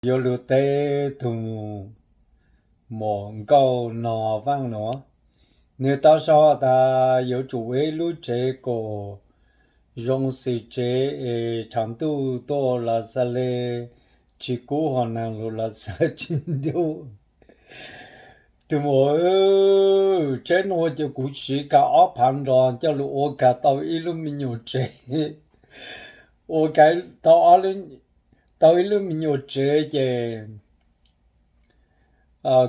Yuav luag teb tus muam nkauj no Vaaj nuav, nwg tau sau tas yuav tsum ua ib lub tsev kom zoo xws tsev es tshav ntuj tuaj los xaav le tsi kub, hos naag lug los xaav tsi ntub. Tus muam, tsev nuav ces kuv siv kag ob phav nroj coj lug ua kag tau ib lub me nyuam tsev, ua kag tau ib lub me nyuam tsev ces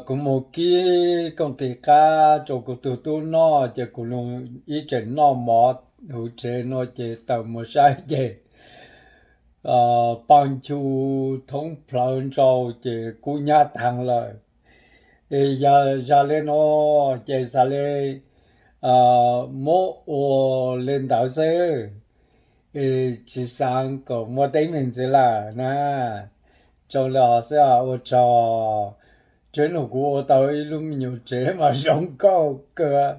kuv moog kib kooj tig qab rua kuv tug tub noj ces kuv ib tseem noj mov huv tsev nuav ces tawm moog saib ces paaj ncu thoob plawg nrau ces kub nyab taag lawm. Es yog zag le nuav ces xaav le muab ua le ntawd xwb, es tsi xaav kom muaj teeb meem ntxiv lawm na. Zoo le xwb, ua tsaug. Tsev nuav kuv ua tau ib lub me nyuam tsev mas zoo nkauj kawg.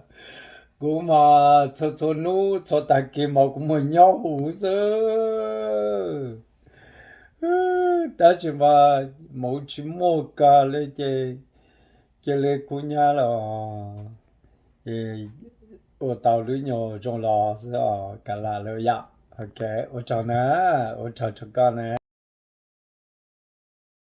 Kuv mas txhua txhua nub txhua tag kis mas kuv moog nyob huv xwb, tab sis mas moov tsi muaj kag le ces cia le kub nyab lawm. Ua tau lub nyuas zoo los xwb os, kav lam lawm yom. Ok, ua tsaug na, ua tsaug rua koj na.